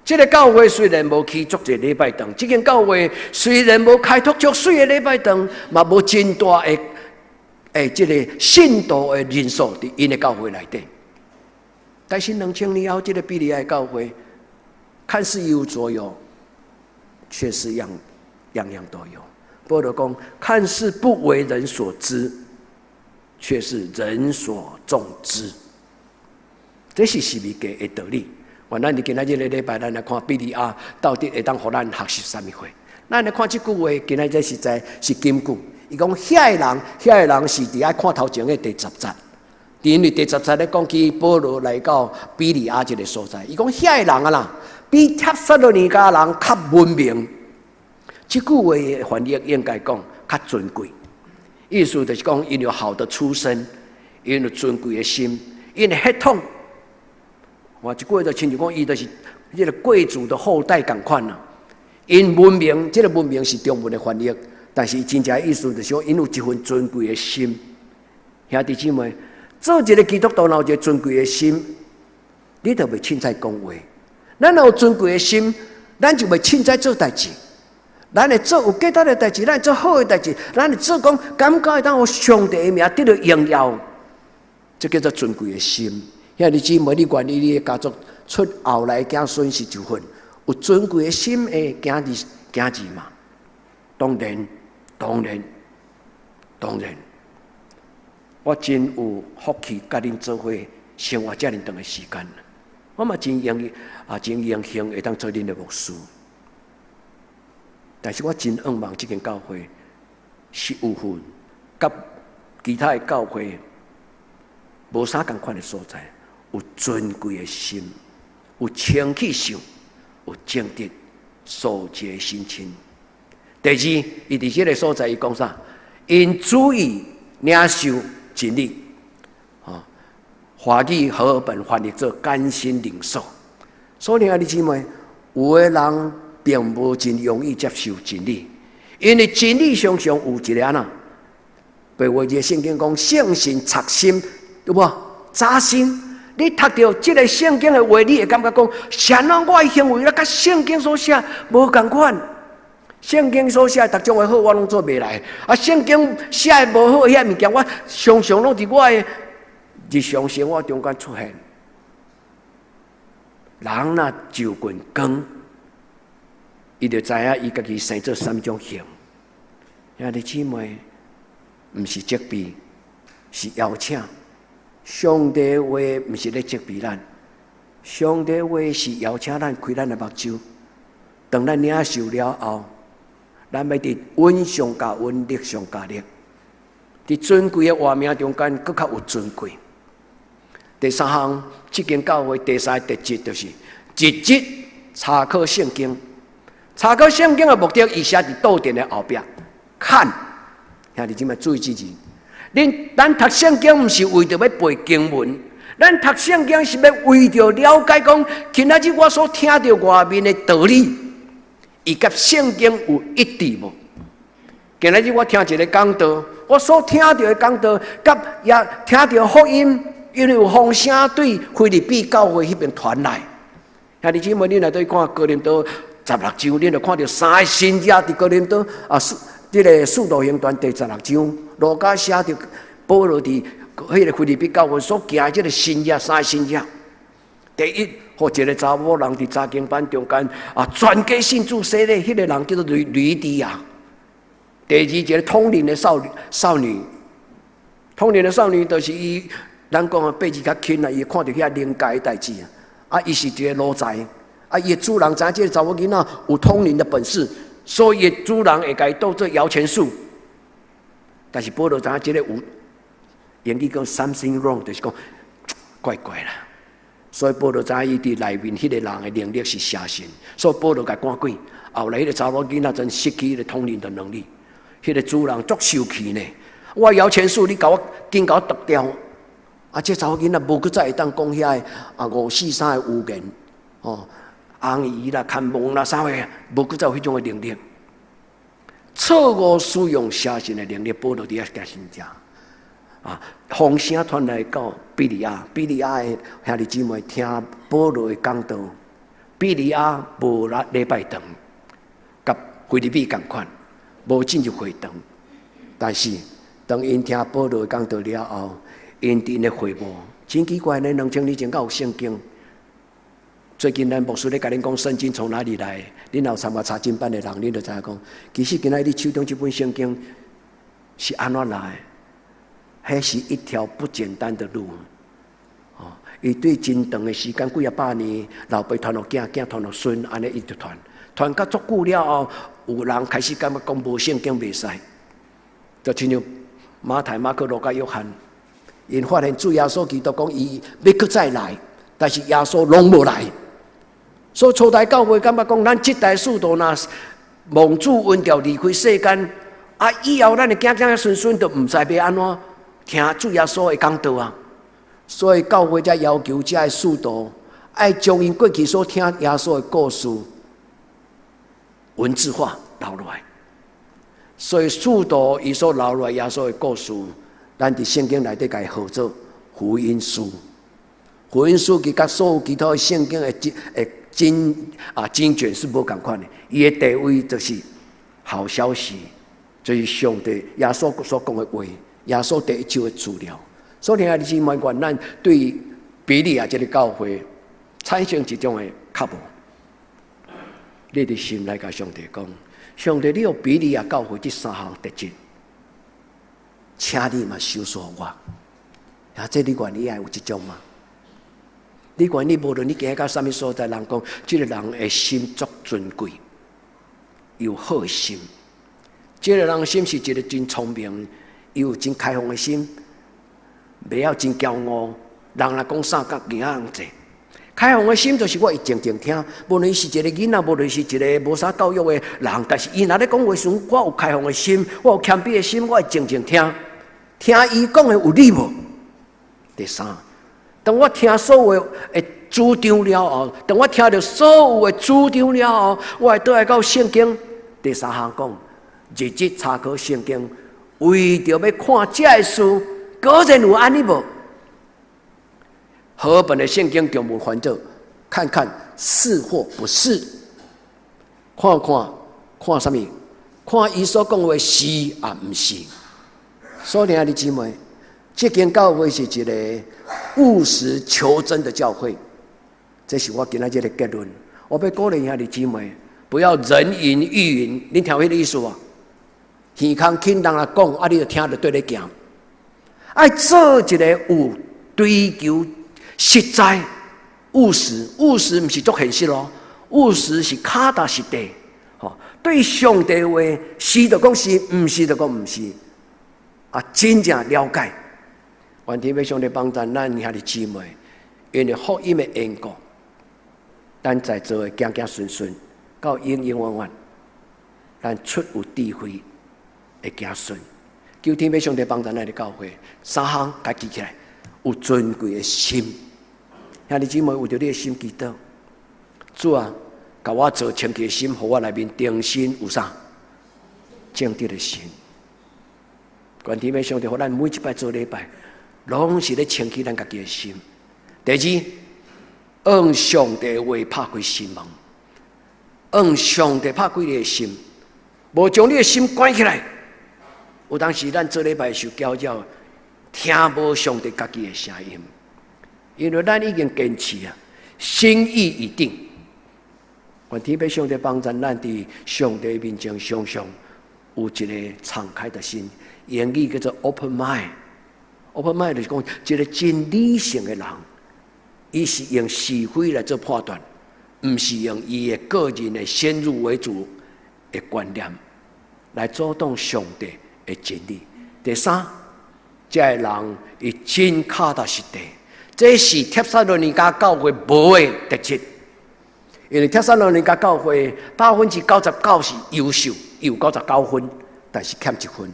這个教會雖然無起足濟禮拜堂，這間教會雖然無開拓足媠的禮拜堂，嘛無真大的這个信徒的人數佇𪜶的教會內底。但是2000年後，這个庇哩亞的教會看似一無所有，卻是樣樣樣都有。保羅講，看似不為人所知，卻是人所眾知。這是十字架的道理。願咱佇今仔日個禮拜，咱來看庇哩亞到底會當予咱學習啥物貨。咱來看這句話，今仔日實在是金句。伊講遐个人，遐个人是佇愛看頭前的第十節。因為第十節咧講起保羅來到庇哩亞這个所在，伊講遐个人啊啦，比帖撒羅尼迦人較文明。這句話的翻譯應該講較尊貴，意思就是講𪜶有好的出身，𪜶有尊貴的心，𪜶的血統。哇，這句話就親像講，伊就是這个貴族的後代仝款啦。𪜶文明，這个文明是中文的翻譯，但是真正意思就是講，𪜶有一份尊貴的心。兄弟姊妹，做一个基督徒，若有一个尊貴的心，你就袂凊彩講話。咱若有尊貴的心，咱就袂凊彩做代誌。咱會做有價值的代誌，咱會做好的代誌，咱會做講感覺會當予上帝的名得到榮耀，這叫做尊貴的心。兄弟姊妹，你願意你的家族出後來子孫是一份有尊貴的心的囝兒囝兒嗎？當然，當然，當然，我真有福氣，佮恁做伙生活遮爾長的時間。我嘛真榮啊，真榮幸會當做恁的牧師。但是我真向望這間教會是有份，佮其他的教會無啥仝款的所在，有尊貴的心，有清氣性，有正直、素潔的心情。第二，伊佇這个所在，伊講啥？𪜶注意領受真理，啊，華語和合本翻譯做甘心領受。所以兄弟姊妹，有的人並無真容易接受真理，因為真理常常有一个按怎？白話字聖經講，聖神插心，對無？扎心。你讀著這个聖經的話，你會感覺講，啥人我的行為咧，佮聖經所寫無仝款。聖經所寫的逐種的好，我攏做袂來。啊，聖經寫的無好遐物件，我常常攏佇我的日常生活中間出現。人若就近光，伊就知影伊家己生做啥物種形。兄弟姊妹，毋是責備，是邀請。上帝話毋是咧責備咱，上帝話是邀請咱開咱的目睭。當咱領受了後，咱欲佇恩上加恩，力上加力。佇尊貴的活命中間，閣較有尊貴。第三項，這間教會第三個特質就是日日查考聖經。查考聖經的目的，伊寫佇桌墊的後壁看。兄弟姊妹注意這字，恁咱讀聖經毋是為著欲背經文，咱讀聖經是欲為著了解講，今仔日我所聽著外面的道理，伊佮聖經有一致無？今仔日我聽一个講道，我所聽著的講道，佮也聽著福音，因為有風聲對腓立比教會彼邊傳來。兄弟姊妹，恁若對看哥林多十六章，恁就看著三个神跡佇哥林多啊，這个使徒行傳第十六章，路加寫著保羅佇彼个腓立比教會所行這个神跡，三個神跡。第一，予一个查某人佇查經班中間啊，全家信主洗禮，彼个人叫做呂底亞。第二，一个通靈的少女，通靈的少女就是伊，咱講啊，輩字較輕啦，伊會看著遐靈界的代誌啊。啊，伊是一个奴才，啊，伊的主人知影這个查某囡仔有通靈的本事，所以主人會共伊當做搖錢樹。但是保羅知影這個有英語講 something wrong，就是講怪怪啦。所以保羅知影伊佇內面彼个人的能力是邪神，所以保羅共趕鬼。後來彼个查某囡仔真失去彼个通靈的能力，彼个主人足受氣呢。我搖錢樹，你共我緊共我剁掉。啊！這查某囡仔無閣再會當講遐个啊五四三个預言，哦，紅衣啦、牽夢啦，啥貨，無閣再有彼種的能力。錯誤使用邪神的能力，保羅佇遐行神跡。啊，風聲傳來到庇哩亞，庇哩亞的兄弟姊妹聽保羅的講道，庇哩亞無來禮拜堂，佮腓立比仝款，無進入會堂。但是當𪜶聽保羅的講道了後，𪜶佇𪜶的會幕，真奇怪呢！2000年前敢有聖經。最近咱牧師咧共恁講聖經從哪裡來？恁若有參加查經班的人，恁就知影講，其實今仔日你手中這本聖經是按怎來？彼是一條不簡單的路。哦，伊對真長的時間，幾仔百年，老爸傳予囝，囝傳予孫，按呢一直傳，傳甲足久了後，有人開始感覺講無聖經袂使，就親像馬太、馬可、路加、約翰。𪜶發現主耶穌基督講伊欲閣再來，但是耶穌攏無來，所以初代教會感覺講，咱這代使徒若蒙主恩召離開世間，啊，以後咱的囝囝孫孫就毋知欲按怎聽主耶穌的講道啊。所以教會才要求這个使徒愛將𪜶過去所聽耶穌的故事文字化留落來。所以使徒伊所留落來耶穌的故事，咱佇聖經內底共伊號做福音書。福音書佮所有其他聖經的經卷是無仝款的。伊的地位就是好消息，就是上帝耶穌所講的話，耶穌第一手的資料。所以兄弟姊妹，願咱對庇哩亞這个教會產生一種的渴慕。你佇心內共上帝講：上帝，你予庇哩亞教會這三項特質，請你嘛賞賜我。啊，這你願意愛有這種嗎？你願意無論你行到啥物所在，人講這个人的心足尊貴，有好的心。這个人心是一个真聰明，又有真開放的心，袂曉真驕傲。人若講啥，佮耳仔通坐。開放的心就是我會靜靜聽，無論是一个囡仔，無論是一个無啥教育的人，但是伊若咧講話時，我有開放的心，我有謙卑的心，我會靜靜聽，聽伊講的有理無？第三，當我聽所有的主張了後，當我聽著所有的主張了後，我會倒來到聖經。第三項講，日日查考聖經，為著欲看這个事，果然有按呢無？和合本的聖經中文翻做，看看是或不是，看看看啥物？看伊所講的話是抑毋是？所以兄弟姊妹，這間教會是一個務實求真的教會，這是我今仔日的結論。我欲鼓勵兄弟姊妹，不要人云亦云，你聽有彼个意思無？耳空聽人來講，啊，你就聽著綴咧行。愛做一个有追求實在、務實，務實毋是足現實咯，務實是跤踏實地。吼，對上帝話是就講是，毋是就講毋是。啊，真正了解。願天父上帝幫助咱兄弟姊妹，因為福音的緣故，咱在座的行行順順，到永永遠遠，咱出有智慧的子孫。求天父上帝幫助咱的教會，三項共記起來，有尊貴的心。兄弟姊妹，為著你的心祈禱，主啊，共我造清潔的心，予我內面重新有啥正直的心。願天父上帝，予咱每一擺做禮拜，攏是咧清潔咱家己的心。第二，按上帝話拍開心門，按上帝拍開你的心，無將你的心關起來。有當時咱做禮拜受攪擾，聽無上帝家己的聲音，因為咱已經堅持啊，心意已定。願天父上帝幫助咱佇上帝面前，常常有一個敞開的心，英語叫做 open mind。open mind 就是講一個真理性的人，伊是用是非來做判斷，毋是用伊的個人的先入為主的觀念來阻擋上帝的真理。第三，這个人伊真腳踏實地，這是帖撒羅尼迦教會無的特質。因為帖撒羅尼迦教會99%是優秀，有99分，但是欠一分。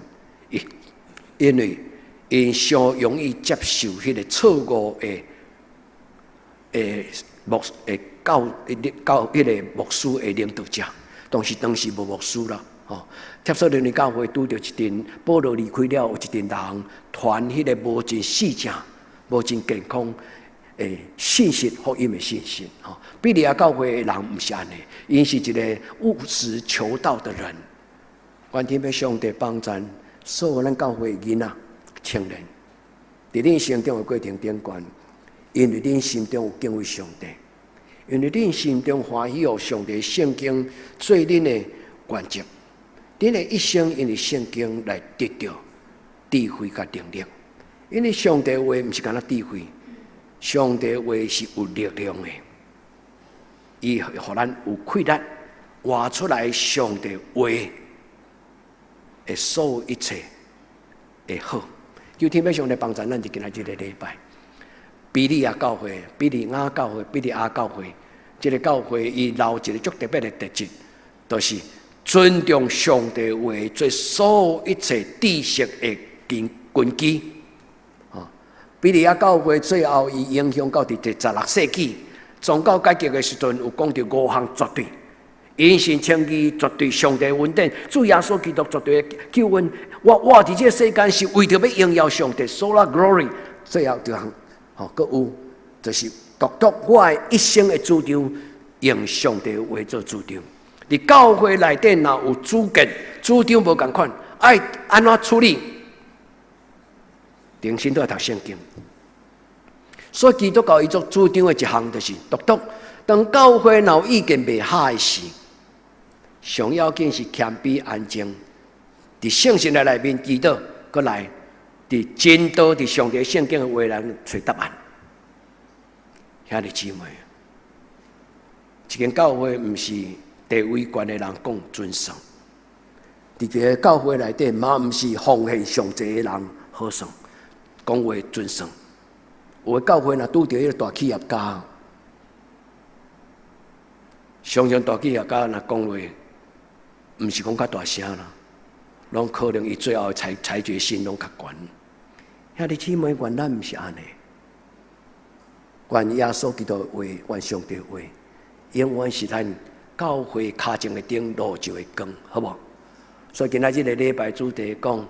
因為𪜶傷容易接受彼个錯誤的牧的教教彼个牧師的領導者，當時無牧師啦。吼，帖撒羅尼教會拄著一陣保羅離開了，有一陣人傳彼个無真實正、無真健康的信息，福音的信息。吼，庇哩亞教會的人毋是按呢，𪜶是一個務實求道的人。願天父上帝幫助所有咱教會囡仔、青年，佇恁成長的過程頂懸，因為恁心中有敬畏上帝，因為恁心中歡喜予上帝聖經做恁的原則，恁的一生因為聖經來得著智慧佮能力。因為上帝話毋是干焦智慧，上帝話是有力量的，伊予咱有氣力活出來上帝話的所有一切的好。求天父上帝幫助咱，佇今仔這个禮拜，庇哩亞教會、庇哩亞教會、庇哩亞教會，這个教會伊留一个足特別的特質，就是尊重上帝話做所有一切知識的根基。庇哩亞教會最後伊影響到佇第16世紀宗教改革的時陣，有講著五項絕對。因信稱義絕對上帝恩典，主耶穌基督絕對的救恩。我活佇這个世間是為著欲榮耀上帝，Sola Glory。最後一項，吼，閣有就是獨獨我的一生的主張，用上帝話做主張。佇教會內底若有主見、主張無仝款，愛按怎處理？重新都愛讀聖經。所以基督教伊做主張的一項就是獨獨，當教會若有意見袂合的時，上要緊是謙卑安靜，佇聖神的內面祈禱，閣來佇真道佇上帝聖經的話來揣答案。兄弟姊妹，一間教會毋是地位懸的人講準算，佇這个教會內底嘛毋是奉獻上濟的人好算，講話準算。有的教會若拄著彼个大企業家，常常大企業家若講話，毋是講較大聲啦，攏可能伊最後的裁決性攏較懸。兄弟姊妹，願咱毋是按呢，願耶穌基督的話，願上帝的話，永遠是咱教會跤前的燈，路上的光，好無？所以今仔這个禮拜主題講，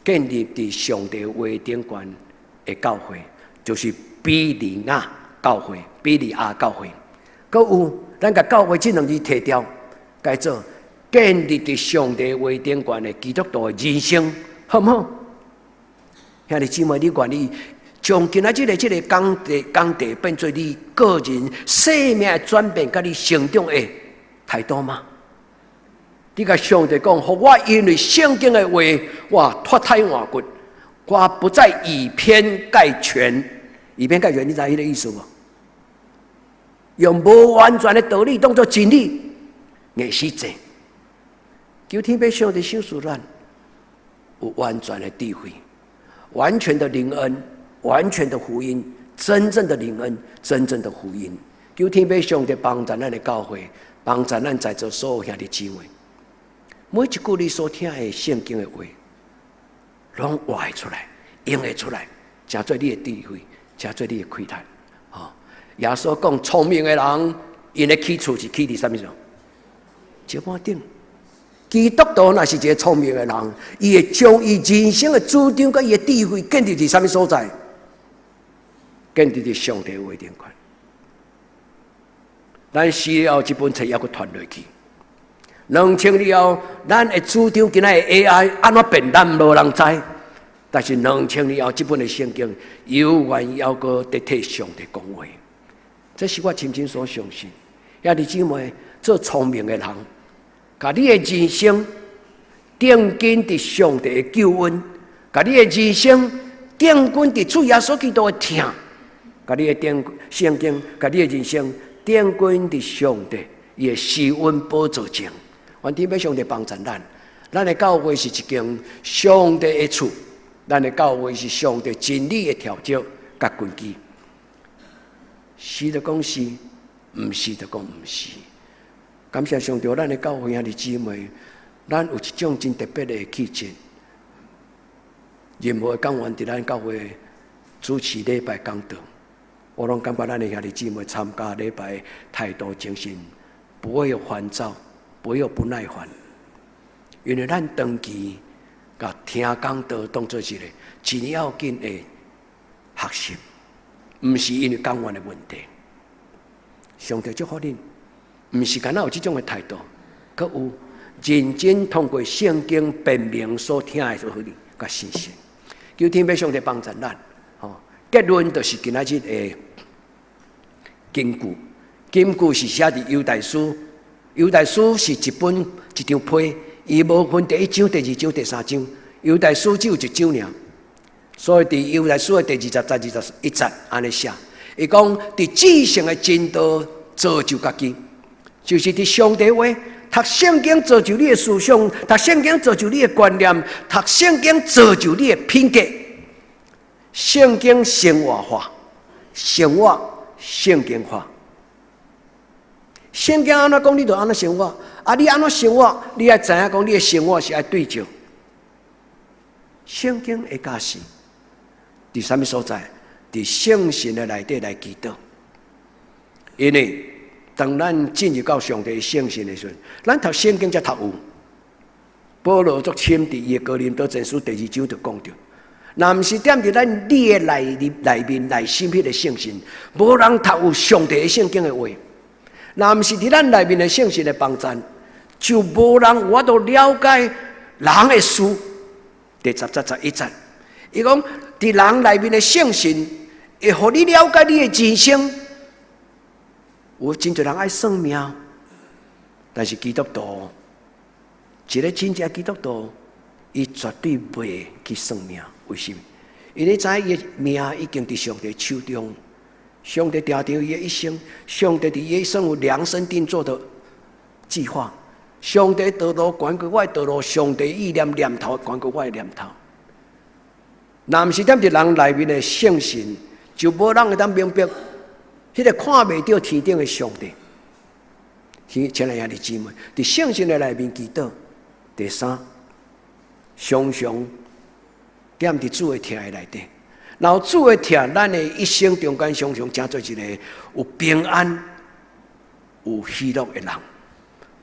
建立佇上帝話頂懸的教會，就是庇哩亞教會、庇哩亞教會。閣有，咱共教會這兩字提掉，改做建立佇上帝話頂懸的基督徒的人生，好毋好？兄弟姊妹，你願意將今仔這个講題變做你個人生命的轉變，佮你成長的態度嗎？你共上帝講，予我因為聖經的話，我脫胎換骨，我不再以偏概全。以偏概全，你知彼个意思無？用無完全的道理當做真理，硬死坐。求天父上帝賞賜咱有完全的智慧，完全的靈恩，完全的福音，真正的靈恩，真正的福音。求天父上帝幫助咱的教會，幫助咱在座所有兄弟姊妹。每一句你所聽的聖經的話，攏活會出來，用會出來，成做你的智慧，成做你的氣力。吼，耶穌講，聰明的人，𪜶的起厝是起佇啥物上？石板頂。基督徒若是一個聰明的人，伊會將伊人生的主張佮伊的智慧建立佇啥物所在？建立佇上帝話頂懸。咱死了後，這本冊猶閣傳落去。2000年後，咱的主張今仔的 AI 按怎變，咱無人知。但是兩千年後，這本的聖經猶原猶閣佇替上帝講話。這是我深深所相信。兄弟姊妹，做聰明的人，共你的人生定根佇上帝的救恩，共你的人生定根佇主耶穌基督的疼，共你的定聖經，共你的人生定根佇上帝伊的施恩寶座前。願天父上帝幫助咱，咱的教會是一間上帝的厝，咱的教會是上帝真理的條照佮根基。是就講是，毋是就講毋是。感謝上帝，咱的教會兄弟姊妹，咱有一種真特別的氣質。任何的講員佇咱教會主持禮拜講道，我攏感覺咱的兄弟姊妹參加禮拜態度精神，不會有煩躁，不會有不耐煩，因為咱長期共聽講道當做一個真要緊的學習，毋是因為講員的問題。上帝祝福恁，毋是干焦有這種的態度，閣有認真通過聖經辨明所聽的道理佮信息。求天父上帝幫助咱。吼，結論就是今仔日的金句，金句是寫佇猶大書。猶大書是一本一張批，伊無分第一章、第二章、第三章。猶大書只有一章爾，所以佇猶大書的第二十節、21節按呢寫，伊講佇至聖的真道造就家己，就是佇上帝話讀聖經造就你的思想，讀聖經造就你的觀念，讀聖經造就你的品格。聖經生活化，生活聖經化。聖經按怎講，你就按怎生活。啊，你按怎生活，你愛知影講，你的生活是愛對照聖經的教示。佇啥物所在？佇聖神的內底來祈禱。因為當咱進入到上帝聖神的時陣，咱讀聖經才讀有。保羅足深佇伊的哥林多前書第二章就講著，若毋是踮佇咱你的內內面內心彼个聖神，無人讀有上帝的聖經的話。若毋是佇咱內面的聖神的幫助，就無人有法度了解人的事。第十節、11節，伊講佇人內面的聖神會予你了解你的人生。有真濟人愛算命，但是基督徒，一個真正基督徒，伊絕對袂去算命。為什麼？因為知伊的命已經佇上帝手中。上帝定定伊的一生，上帝佇伊一生有量身定做的計劃。上帝道路懸過我的道路，上帝意念念頭懸過我的念頭。若毋是踮佇人內面的聖神，就無人會當明白彼個看袂著天頂的上帝。親愛的兄弟姊妹，佇聖神的內面祈禱。第三，常常踮佇主的疼的內底。然後主的疼，咱的一生中間常常成做一個有平安、有喜樂的人。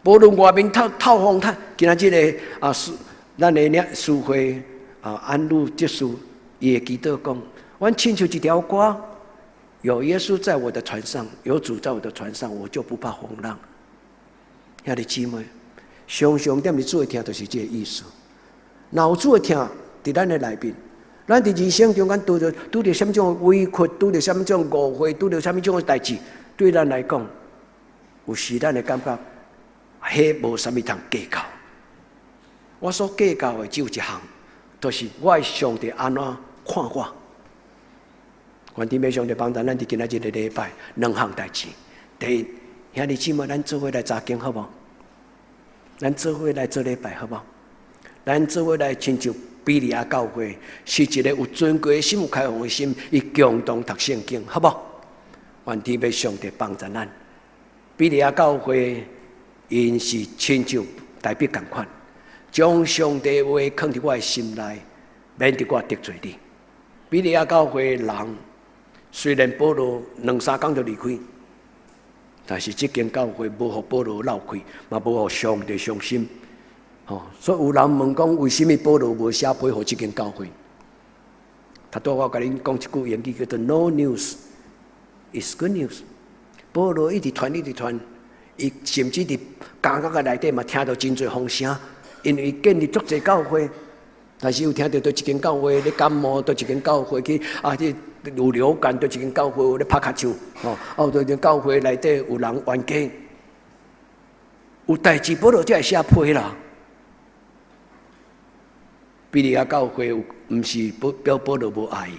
無論外面透透風透，今仔日個啊，咱的領事會啊，安路執事，伊會祈禱講：阮親像一條歌，有耶穌在我的船上，有主在我的船上，我就不怕風浪。兄弟姊妹，常常踮佇主的疼，就是這個意思。若有主的疼佇咱的內面，咱佇人生中間拄著啥物種的委屈，拄著啥物種誤會，拄著啥物種的代誌，對咱來講，有時咱會感覺，彼無啥物通計較。我所計較的只有一項，就是我的上帝按怎看我。願天父上帝幫助咱佇今仔日個禮拜兩項代誌。第一，兄弟姊妹，咱做伙來查經好無？咱做伙來做禮拜好無？咱做伙來親像庇哩亞教會是一個有尊貴的心、有開放的心，伊共同讀聖經，好無？願天父上帝幫助咱。庇哩亞教會𪜶是親像大衛仝款，將上帝話囥佇我的心內，免得我得罪你。庇哩亞教會人雖然保羅兩三工就離開，但是這間教會無予保羅落氣，嘛無予上帝傷心。吼，所以有人問講，為啥物保羅無寫批予這間教會？頭拄我共恁講一句英語叫做 “No news is good news”。保羅一直傳，一直傳，伊甚至佇監獄的內底嘛聽著真濟風聲，因為伊建立足濟教會，但是有聽著佗一間教會咧感冒，佗一間教會去啊，這有流感，佗一間教會有咧拍跤手，吼，哦，佗一間教會內底有人冤家，有代誌保羅才會寫批啦。庇哩亞教會毋是表保羅無愛伊，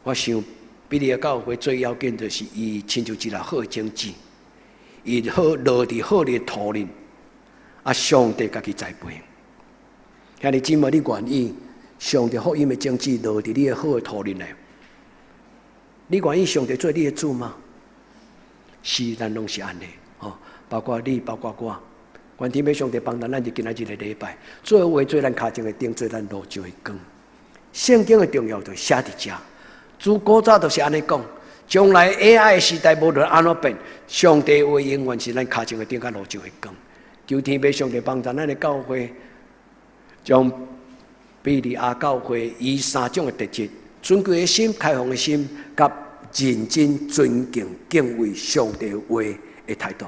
我想庇哩亞教會最要緊就是伊親像一粒好種子，伊好落佇好的土裡，啊，上帝家己栽培。兄弟姊妹，你願意上帝福音的種子落佇你的好的土裡內？你願意上帝做你的主嗎？是，咱攏是按呢，吼，包括你，包括我。願天父上帝幫助咱，佇今仔日個禮拜，做話做咱跤前的燈，做咱路上的光。聖經的重要就寫佇遮，自古早就是按呢講。將來 AI 時代無論按怎變，上帝話永遠是咱跤前的燈，佮路上的光。求天父上帝幫助咱的教會，將庇哩亞教會以三種的特質：尊貴的心、開放的心，佮認真尊敬敬畏上帝話的態度。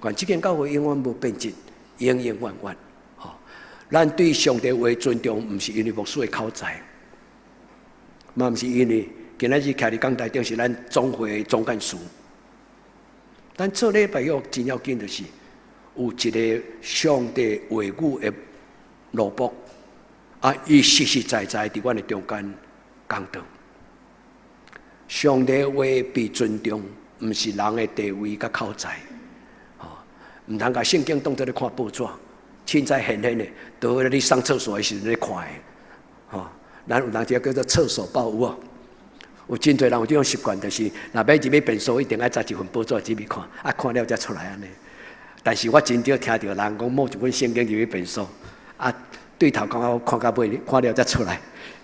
願這間教會永遠無變質，永永遠遠。吼，咱對上帝話尊重，毋是因為牧師的口才，嘛毋是因為今仔日徛佇講台頂是咱總會的總幹事。咱做禮拜又真要緊，就是有一個上帝話語的奴僕，啊，伊實實在在佇阮的中間講道。上帝話被尊重，毋是人的地位佮口才。毋通共聖經當做咧看報紙，凊彩現現的，倒咧你上廁所的時陣咧看的，吼。咱有當時叫做廁所報有無？有真濟人有這種習慣，就是若欲入去便所，一定愛紮一份報紙入去看，啊，看了才出來按呢。但是我真少聽著人講摸一本聖經入去便所，啊，對頭講我看到尾，看了才出來，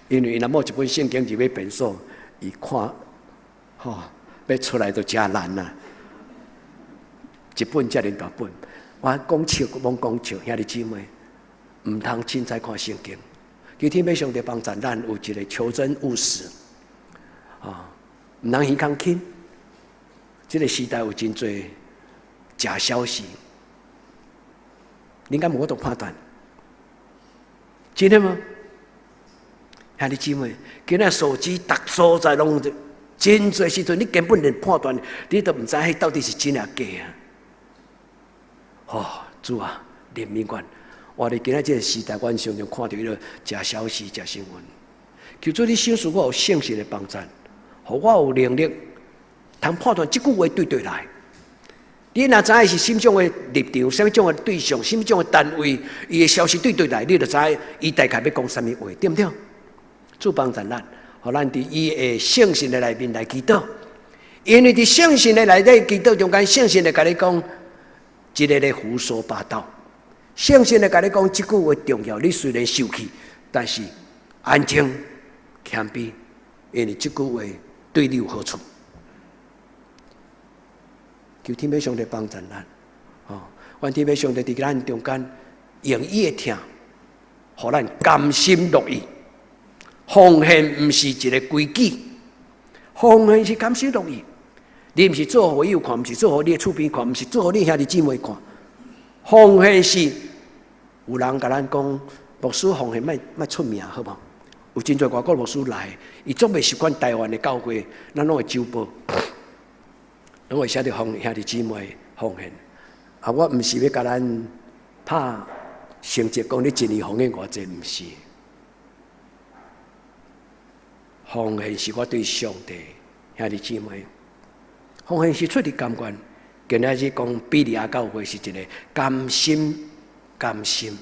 因為伊若摸一本聖經入去便所，伊看，吼，欲出來就誠難啊。一本遮爾大本，我講笑，罔講笑，兄弟姊妹，毋通凊彩看聖經。求天父上帝幫助咱有一個求真務實，啊，毋通耳空輕。這個時代有真濟假消息，你敢無法度判斷？真的嗎？兄弟姊妹，今仔手機逐所在攏真濟時陣，你根本連判斷，你都毋知彼到底是真抑假啊！哦，主啊，憐憫阮！我佇今仔這個時代，阮常常看著彼個假消息、假新聞。求主你賞賜我有聖神的幫助，予我有能力通判斷這句話對佗來。你若知影是啥物種的立場、啥物種的對象、啥物種的單位，伊的消息對佗來，你就知伊大概欲講啥物話，對毋對？主幫助咱，予咱佇伊的聖神的內面來祈禱，因為佇聖神的內底祈禱中間，聖神會共你講，這个咧胡說八道。聖神會共你講這句話重要，你雖然受氣，但是安靜謙卑，因為這句話對你有好處。求天父上帝幫助咱，哦，願天父上帝佇咱中間用伊的疼，予咱甘心樂意。奉獻毋是一个規矩，奉獻是甘心樂意。你毋是做予會友看，毋是做予你的厝邊看，毋是做予你兄弟姊妹看。奉獻是有人共咱講，牧師奉獻莫出名，好無？有真濟外國牧師來，伊總袂習慣台灣的教會，咱攏會周報，攏會寫著奉兄弟姊妹奉獻。啊，我毋是欲共咱拍成績，講你一年奉獻偌濟，毋是。奉獻是我對上帝兄弟姊妹，奉獻是出自甘願。今仔日講庇哩亞教會是一個甘心甘心，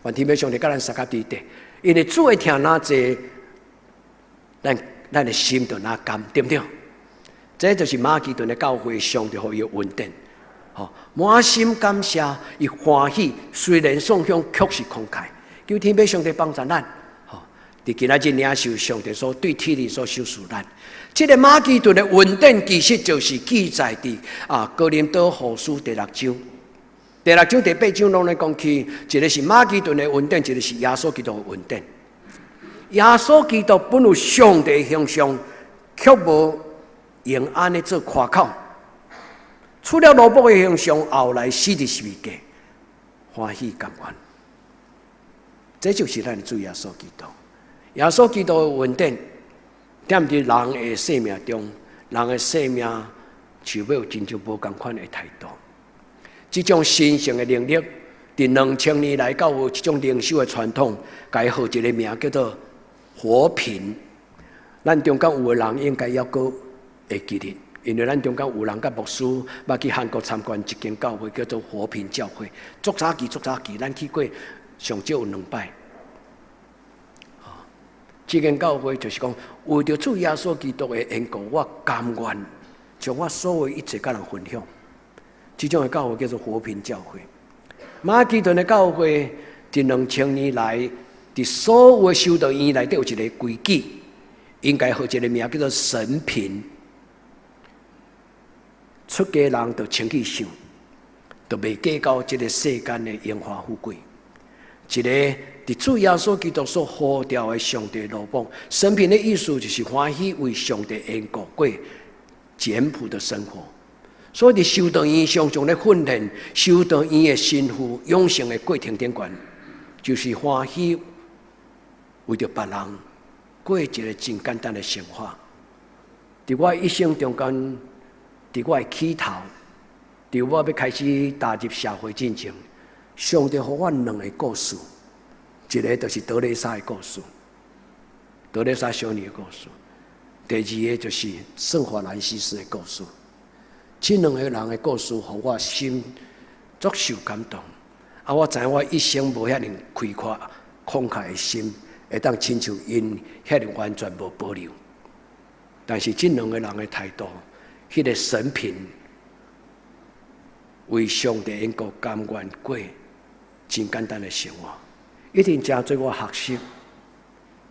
願天父上帝共咱相佮佇佇。因為主的疼若濟，咱的心就若甘，對毋對？這就是馬其頓的教會上帝予伊的恩典，吼，滿心感謝，伊歡喜，雖然送享卻是慷慨。求天父上帝幫助咱，吼，佇今仔日領受上帝所對天裡所賞賜咱。這個馬其頓的恩典，其實就是記載佇哥林多後書第六章。第六章、第八章攏咧講起，一個是馬其頓的恩典，一個是耶穌基督的恩典。耶穌基督本有上帝形象，卻無用按呢做誇口。取了奴僕的形象，後來死佇十字架，歡喜甘願。這就是咱的主耶穌基督。耶穌基督的恩典，踮佇人的生命中，人的生命就要有真正無仝款的態度。這種神聖的能力，佇2000年來到有這種靈修的傳統，共伊號一個名叫做活貧。咱中間有的人應該猶閣會記得，因為咱中間有人佮牧師捌去韓國參觀一間教會，叫做活貧教會。足早期，足早期，咱去過上少有兩擺。這間教會就是講，為著主耶穌基督的緣故，我甘願將我所有一切佮人分享。這種的教會叫做活貧教會。馬其頓的教會，佇2000年來，佇所有修道院內底有一個規矩，應該號一個名叫做神貧。出家人就清去想，就袂計較這個世間的榮華富貴。一個佇主耶穌基督所呼召的上帝奴僕，神貧的意思就是歡喜為上帝緣故過簡樸的生活。所以佇修道院常常咧訓練修道院的神父養成的過程頂懸，就是歡喜為著別人過一個真簡單的生活。佇我一生中間，佇我的起頭，佇我欲開始踏入社會進前，上帝予我兩個故事，一個就是德蕾莎的故事，德蕾莎修女的故事；第二個就是聖法蘭西斯的故事。這兩個人的故事，予我心足受感動。啊，我知影我一生無遐爾開闊、慷慨的心，會當親像𪜶遐爾完全無保留。但是這兩個人的態度，彼個神貧為上帝緣故甘願過真簡單的生活，一定成做我學習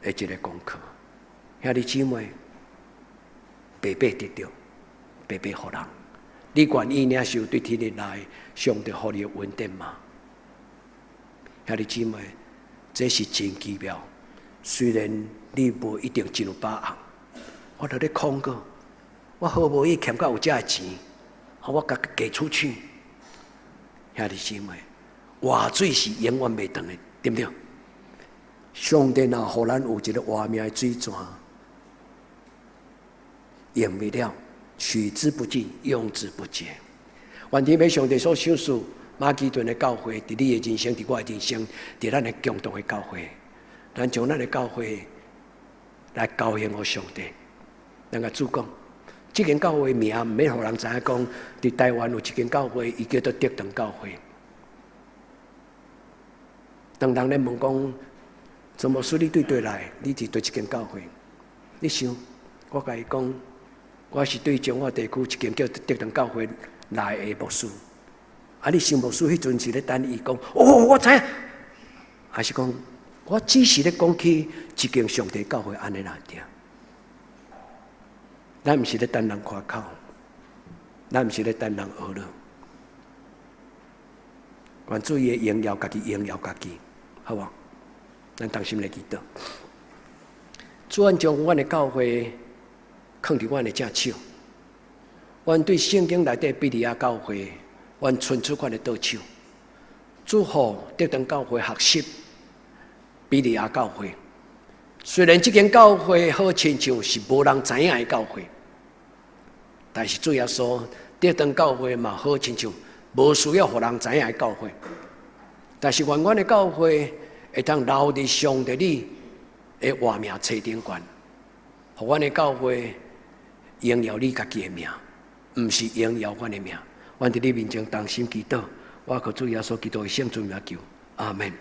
的一個功課。兄弟姊妹，白白得著，白白予人。你願意領受對天日來上帝予你的恩典嗎？兄弟姊妹，這是真奇妙。雖然你無一定真有把握，我著咧控告，我好無易欠到有遮的錢，啊，我共給出去。兄弟姊妹，活水是永遠袂斷的，對毋對？上帝若予咱有一個活命的水泉，用袂了，取之不盡，用之不竭。願天父上帝所賞賜馬其頓的教會，佇你的人生，佇我的人生，佇咱的共同的教會，咱將咱的教會來交獻予上帝。咱共主講，這間教會名毋免予人知影講，佇台灣有一間教會，伊叫做德堂教會。當人咧問講，怎麼說你對佗來？你佇佗一間教會？你想，我共伊講，我是對彰化地區一間叫德堂教會來的牧師。啊，你想牧師彼陣是咧等伊講，哦，我知影，還是講我只是咧講起一間上帝教會按呢爾對。咱毋是咧等人誇口，咱毋是咧等人學樂。願主伊的榮耀，家己榮耀家己，好無？咱同心來祈禱。主，阮將阮的教會囥佇阮的正手。阮對聖經內底庇哩亞教會，阮伸出阮的桌手。主予德堂教會學習庇哩亞教會。雖然這間教會好親像是無人知影的教會，但是主耶穌德堂教會嘛好親像無需要予人知影的教會。但是願阮的教會會當留佇上帝你的活命冊頂懸，予阮的教會榮耀你家己的名，毋是榮耀阮的名。阮佇你面前同心祈禱，我靠主耶穌基督的聖尊名求，阿門。